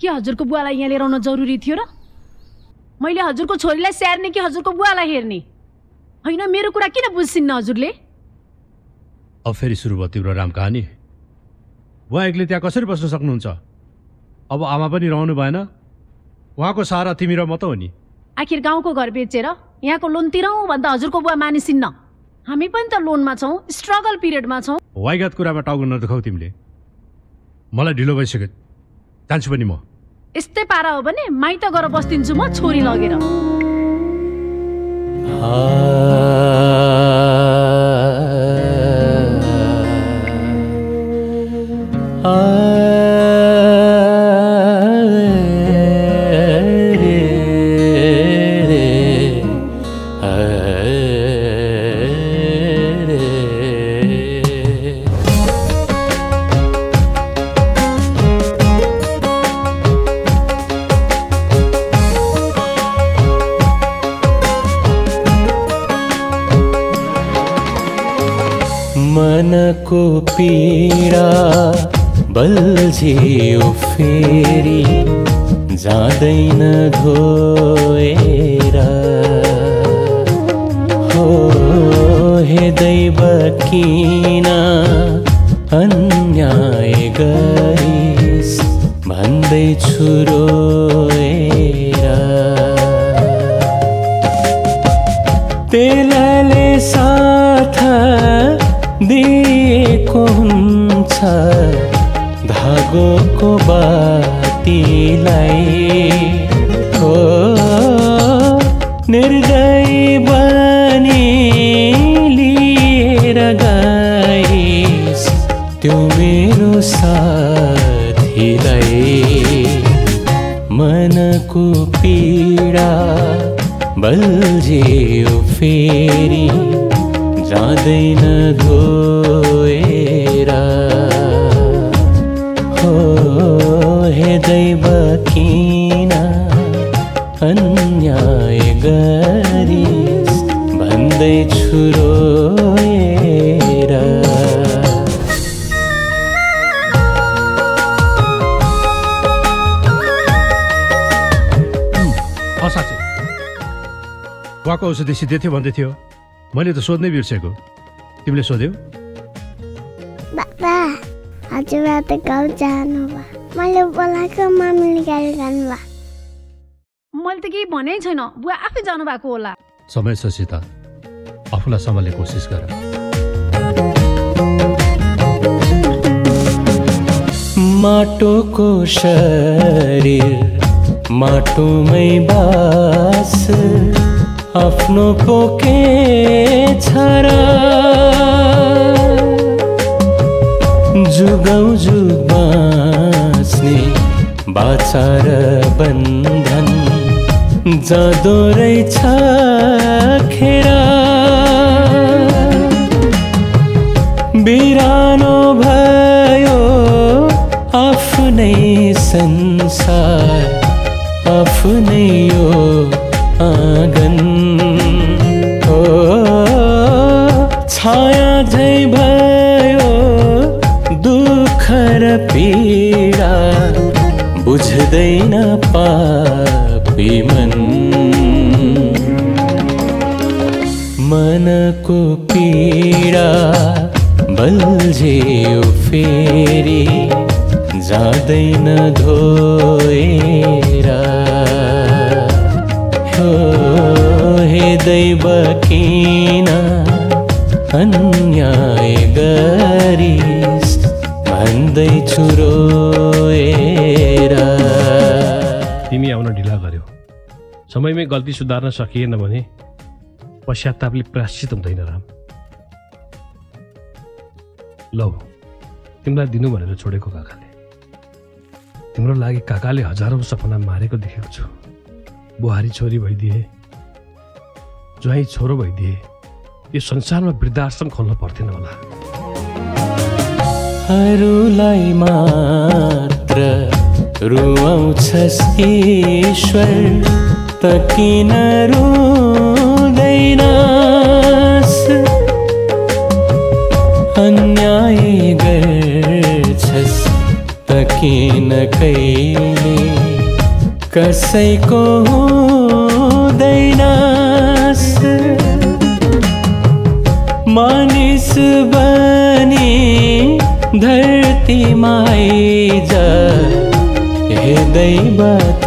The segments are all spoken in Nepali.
के हजुरको बुवालाई यहाँ लिएर आउन जरुरी थियो र? मैले हजुरको छोरीलाई स्याहार्ने कि हजुरको बुवालाई हेर्ने? होइन, मेरो कुरा किन बुझ्सिन्न हजुरले? अब फेरि सुरु भयो तिम्रो राम कहानी। बुवा एक्लै त्यहाँ कसरी बस्न सक्नुहुन्छ? अब आमा पनि रहनु भएन, उहाँको सहारा तिमी र म त हो नि। आखिर गाउँको घर बेचेर यहाँको लोन तिरौँ भन्दा हजुरको बुवा मानिसिन्न। हामी पनि त लोनमा छौँ, स्ट्रगल पिरियडमा छौँ। वाइगत कुरामा टाउको नदुखाऊ तिमीले। मलाई ढिलो भइसक्यो, जान्छु पनि म। यस्तै पारा हो भने माइत गएर बस्दिन्छु म छोरी लगेर। मनको पीडा बल्झियो फेरि जाँदैन धोएर। हो हे दैव किन अन्याय गरिस् भन्दैछु रोएर। तेलले साथ दिएको हुन्छ धागोको बातीलाई। हो निर्दयी बनी लिएर गइस् त्यो मेरो साथीलाई। मनको पीडा बल्झियो फेरि जाँदैन धोएर। हो हे दैव किन अन्याय गरिस् भन्दैछु रोएर। साँच्चै बुवाको औषधि सिद्धै थियो भन्दै थियो, मैले त सोध्नै बिर्सेको। तिमीले सोध्यौ? बाबा हजुरबा त गाउँ जानुभयो, मैले बोलाएको मामीले गाली गर्नुभयो। मैले त केही भनेकै छैन, बुवा आफै जानु भएको होला। समय छ सीता, आफूलाई सम्हाल्ने कोसिस गर। माटोको शरीर माटोमै बास आफ्नो पोके छरा। जुगौँ जुग बाँच्ने बाचा र बन्धन जाँदो रहेछ खेरा। बिरानो भयो आफ्नै संसार, आफ्नै यो आँगन। हो छाया झै भयो दुःख र पीडा, बुझ्दैन पापी मन। मनको पीडा बल्झियो फेरि जाँदैन धोएर। हो हे दैव किन अन्याय गरिस् भन्दैछु रोएर। तिमी आउन ढिला गर्यो, समयमै गल्ती सुधार्न सकिएन भने पश्चातापले प्रायश्चित हुँदैन राम। लौ तिमीलाई दिनु भनेर छोडेको काकाले। तिम्रो लागि काकाले हजारौं सपना मारेको देखेको छु। बुहारी छोरी भइदिए, ज्वाइँ छोरो भइदिए, यो संसारमा वृद्धाश्रम खोल्न पर्थेन होला। हरूलाई मात्र रुवाउँछस् ईश्वर, त किन रुँदैनस्? अन्याय गर्छस् त किन कहिले कसैको हुँदैनस् मानिस बनी धरतीमा आइज हे दैवत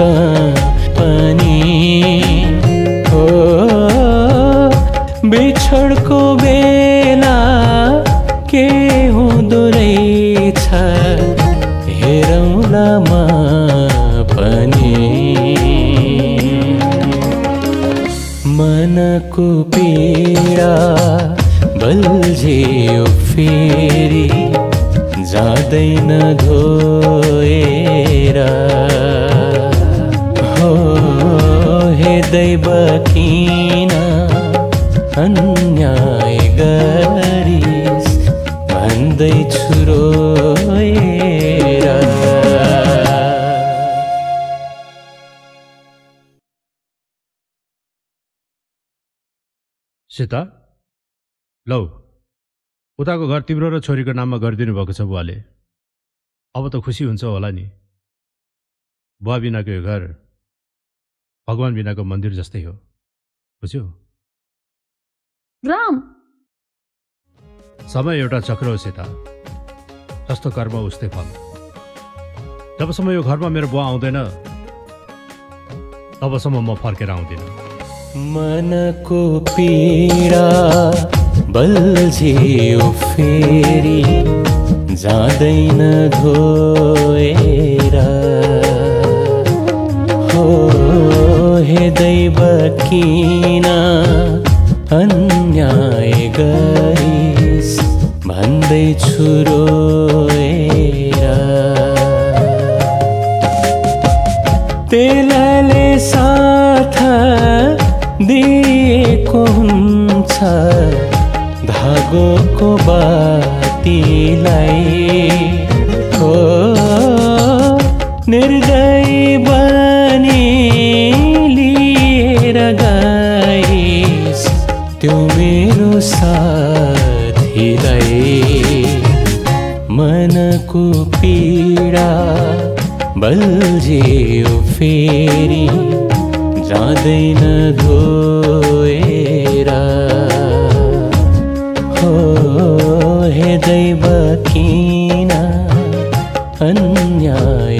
पनि हो बिछोडको बेला के हुँदो रहेछ हेरौँला म पनि मनको पीडा बल्झियो फेरि जाँदैन धोएर हो हे दैव किन अन्याय गरिस् भन्दैछु रोएर सीता लौ उताको घर तिम्रो र छोरीको नाममा गरिदिनु भएको छ बुवाले। अब त खुसी हुन्छ होला नि। बुवा बिनाको यो घर भगवान बिनाको मन्दिर जस्तै हो, बुझ्यौ? राम, समय एउटा चक्र हो सीता, जस्तो कर्म उस्तै फल। जबसम्म यो घरमा मेरो बुवा आउँदैन तबसम्म म फर्केर आउँदिनँ। मनको पीडा बल्झियो फेरि जाँदैन धोएर हो हे दैव किन अन्याय गरिस् भन्दैछु रोएर तेलले साथ दिएको हुन्छ धागोको बातीलाई हो निर्दय बनी लिएर गइस् त्यो मेरो साथीलाई मनको पीडा बल्झियो फेरि जाँदैन धोएर हो हे दैव किन अन्याय